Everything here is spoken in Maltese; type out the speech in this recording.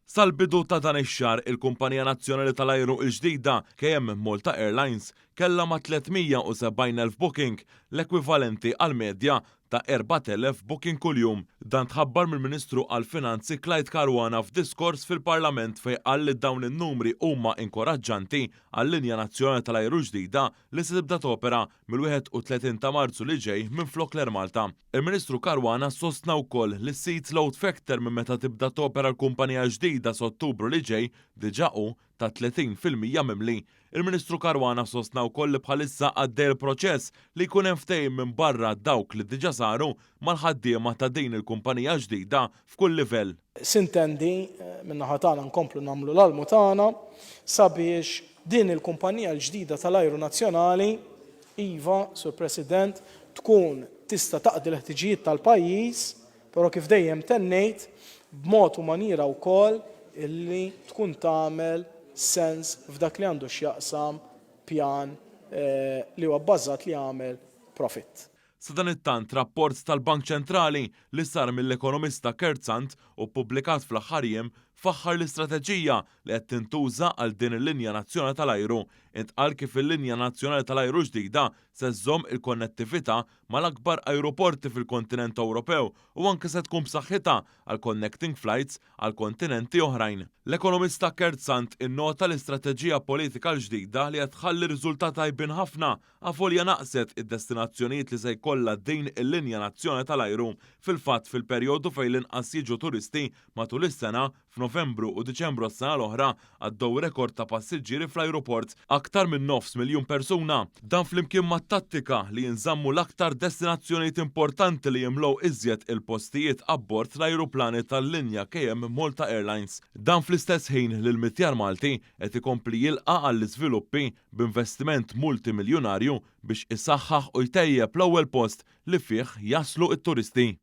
Sal-bidu ta' dan ix-xahar, il-kumpanija nazzjonali tal-ajru l-ġdida, KM Malta Airlines, kellha ma' 370,000 booking, l-ekwivalenti għal medja ta' 4,000 booking kuljum. Dan tħabbar mill-Ministru għall-Finanzi Clyde Caruana f'diskors fil-Parlament fejn qal li dawn in-numri huma inkoraġġanti għal-linja nazzjonali tal-ajru ġdida li se tibda topera mill-31 ta' Marzu li ġej minflok l-Air Malta. Il-Ministru Caruana sostna wkoll li s-seat load factor minn meta tibda topera l-kumpanija ġdida s'Ottubru li ġej diġà hu ta' 30% mimli. Il-Ministru Caruana sostna wkoll li bħalissa għaddej il-proċess li jkun hemm ftehim minbarra dawk li diġà saru mal-ħaddiema ta' din il-kumpanija ġdida f'kull livell. Sintendi, min-naħa tagħna nkomplu nagħmlu l-almu tagħna sabiex din il-kumpanija l-ġdida tal-ajru nazzjonali, iva, Sur President, tkun tista' taqdi l-ħtiġijiet tal-pajjiż, però kif dejjem tennejt, b'mod u manjiera wkoll illi tkun tagħmel sens f'dak li għandu x'jaqsam pjan li huwa bbażat li jagħmel profitt. Sadanittant, rapport tal-Bank Ċentrali li sar mill-ekonomista Kurt Sant u ppubblikat fl-aħħar jiem faħħar l-istrateġija li qed tintuża għal din il-linja nazzjonali tal-ajru. Intqal kif il-linja nazzjonali tal-ajru ġdida se żżomm il-konnettività mal-akbar ajruporti fil-kontinent Ewropew u anke se tkun b'saħħitha għal connecting flights għal kontinenti oħrajn. L-ekonomista Kurt Sant innota l-istrateġija politika l-ġdida li qed tħalli riżultat tajbin ħafna avolja naqset id-destinazzjonijiet li se jkollha din il-linja nazzjonali tal-ajru. Fil-fatt fil-perjodu fejn l-inqas jiġu turisti matul is-sena, F'Novembru u Diċembru tas-sena l-oħra għaddew rekord ta' passiġġieri fl-ajruport, aktar minn nofs miljun persuna. Dan flimkien mat-tattika li jinżammu l-aktar destinazzjonijiet importanti li jimlew iżjed il-postijiet abbord l-ajruplani tal-linja KM Malta Airlines. Dan fl-istess ħin li l-mitjar Malti qed ikompli jilqa' għall-iżviluppi b'investiment multimiljunarju biex isaħħaħ u jtejjeb l-ewwel post li fih jaslu t-turisti.